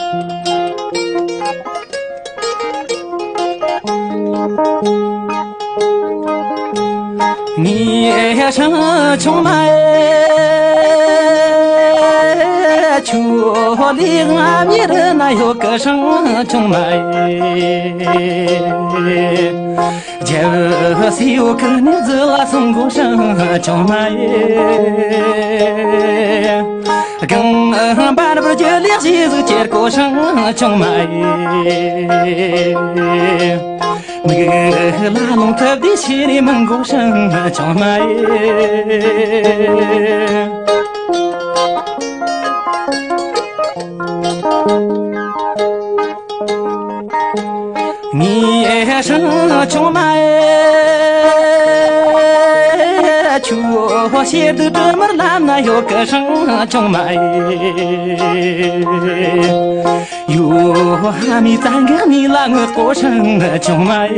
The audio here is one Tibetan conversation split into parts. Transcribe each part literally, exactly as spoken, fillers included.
ངའི་སྲང་ཆུང་མ་ཨེ། ཁྱོད་ལས་ང་མྱི་རི་ན་ཡོད་གི་སྲང་ཆུང་མ་ཨེ། རྒྱལ་སྲས་ཡོད་གི་ནི་རྫི་ལ་སོང་གོ་སྲང་ཆུང་མ་ཨེ། གང་བར་བར་རྒྱུ་ལེགས་ཤིག་ཟིག་ཁྱེར་གོ་སྲང་ཆུང་མ་ཨེ། མིག་ལ་ལོང་ཐབས་དེ་ཤེས་རེ་མང་གོ་སྲང་ཆུང་མ་ཨེ། ངའི་སྲང་ཆུང་མ་ཨེ། ཁྱོད་ཤེས་དུ་དྲི་མར་ལམ་ན་ཡོད་གི་སྲང་ཆུང་མ་ཨེ། ཡོ་ཧ་མི་ཙང་གི་མི་ལ་ངོ་ལྐོ་སྲང་ཆུང་མ་ཨེ།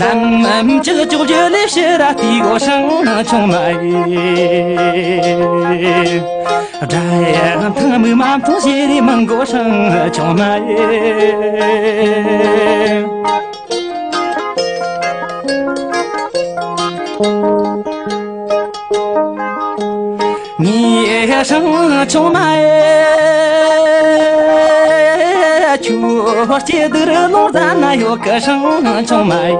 ལམ་མམ་ཅི་ཅོག་རྒྱུ་ལས་ཕྱི་ར་ཏི་གོ་སྲང་ཆུང་མ་ཨེ། དགྲ་ཡང་ཐང་མི་མ་མཐོང་ཞེ་རེ་མང་གོ་སྲང་ཆུང་མ་ཨེ། ངའི་སྲང་ཆུང་མ་ཨེ། ཁྱོད་སྐྱེ་དུར་ལོ་ཟ་ན་ཡོད་གི་སྲང་ཆུང་མ་ཨེ།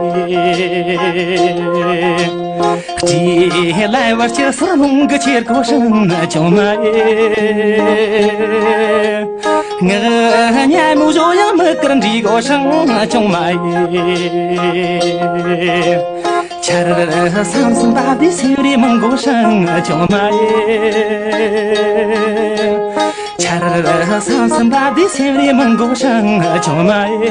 སྐྱེ་ལ་བར་སྐྱེ་སར་ལུང་གི་ཁྱེར་གོ་སྲང་ཆུང་མ་ཨེ། ངག་ཉལ་མོ་བཟོ་ཡང་མི་དཀར་འདྲི་གོ་སྲང་ཆུང་མ་ཨེ། ཆར་སང་སང་ད་དེ་སེ་རེ་མང་གོ་སྲང་ཆུང་མ་ཨེ། ཆར་སང་སང་ད་དེ་སེ་རེ་མང་གོ་སྲང་ཆུང་མ་ཨེ།